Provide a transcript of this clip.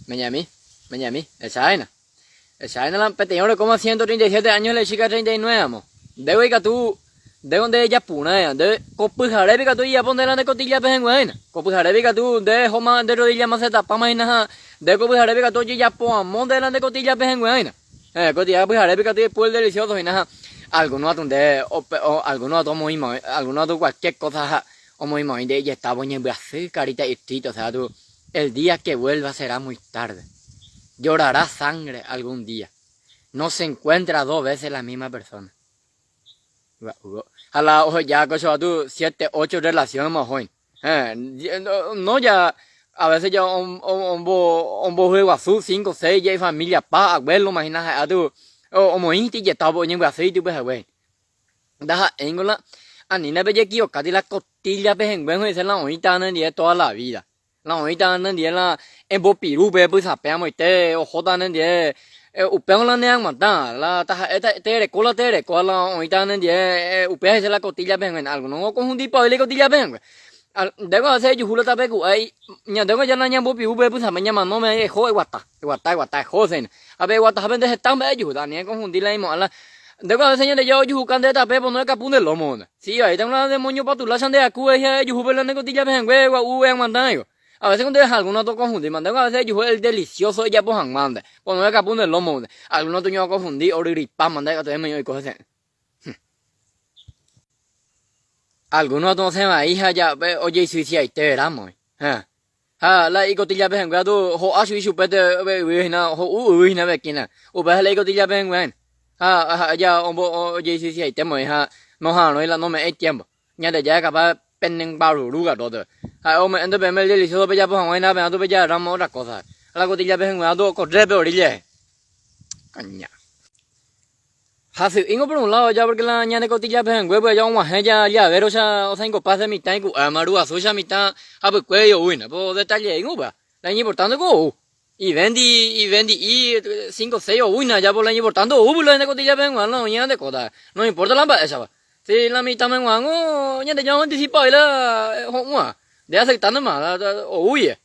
Meñami, meñami, echaéna. Echaéna la peteĩ orekóma 137 años la ichica 39 amo. Ndévo ikatu, ndévo nde ejapurãea, nde ko pyharépe ikatu ijapo nde la nde cotilla pehẽngueáina. Ko pyharépe ikatu nde ehóma nde rodilla ma setapáma hína ha nde ko pyharépe ikatu ojejapo amo nde la nde cotilla pehẽngueáina. Eh, ko día pyharépe ikatu ipu el delicioso hína ha alguno atu nde o, alguno atu omoĩmoĩ, alguno atu cualquier cosa ha omoĩmoĩ nde ijestávo oñembyasy carita itriste, o sea atu el día que vuelva será muy tarde. Llorará sangre algún día. No se encuentra dos veces la misma persona. Ha la oheja ko atu siete, ocho relación mokõi. Eh, no ya a veces ya ombohyeguasu cinco, seis ya ifamilia pa, abuelo imagina ha'e atu omoĩti ijetávo oñembyasýiti upe hague. Ndaha'éingo la anína pejekivokáti la costilla pehẽngue he'ise la oĩta nendive toda la vida. La oĩta nendive la embopiru pe pysapẽ amoite ohóta nendive upéva la neaguantá la taha'e tereko la tereko la oĩta nendive upéva he'ise la costilla pehẽngue. Alguno okonfundipa oĩ la icostilla pehẽngue. Ndéko a veces ejuhu la tape ku'ái ñandéko ja nañambopiru pe pysapẽ ñamanóme eho eguata, eguata, eguata, eho hína. Ha pe eguatahápe nde heta mba'e ejuhúta ani ekonfundi la imo'ã la ndéko a veces Ñandejára ojuhuka nde tape pono ekapu nde lómo. Si vaíta la demonio patula cha nde aku ha ejuhu pe la nde costilla pehẽngue gua'u eaguanta'ỹigo. A veces nde alguno tokonfundi, ndéko a veces ejuhu el delicioso ejapo hag̃ua nde pono ekapu nde lómo. Alguno toñokonfundi oryripáma nde katu oime oiko hese'ỹ. Alguno osẽ vai ha ja ojeisuisiaite ramo. Ha la icostilla pehẽngue katu ho'a chugui chupe pe yvy hína ho'u yvy hína pe esquina. Upéva la icostilla pehẽngue ha ha'e ja ojeisuisiaite moi ha noha'arõi la nome'ẽi tiempo. Ñandejára capaz penenguaruru katu. Ha'e ome'ẽnte peẽme el delicioso pejapo hag̃ua hína peẽ katu pejagarráma otra cosa. Ha la costilla pehẽngue katu okorre pe orilla rehe. Aña. Hasy'íngo por un lado ya porque la ñane costilla pehẽngue pues ya og̃uahẽ ya llavero cha osaingopa se mitã iku'áma ruguasu cha mitã hapykuéri oúina po detalle'íngo upéva la iñimportante ko ou ivendi ivendi'i cinco seis oúina ya po la iñimportante ou la ñane costilla pehẽngue la oĩ ñande kóta no importa la mba'éichapa si la mitãme g̃uarãngo Ñandejára oanticipave la ho'úva nde aceptándema oúie.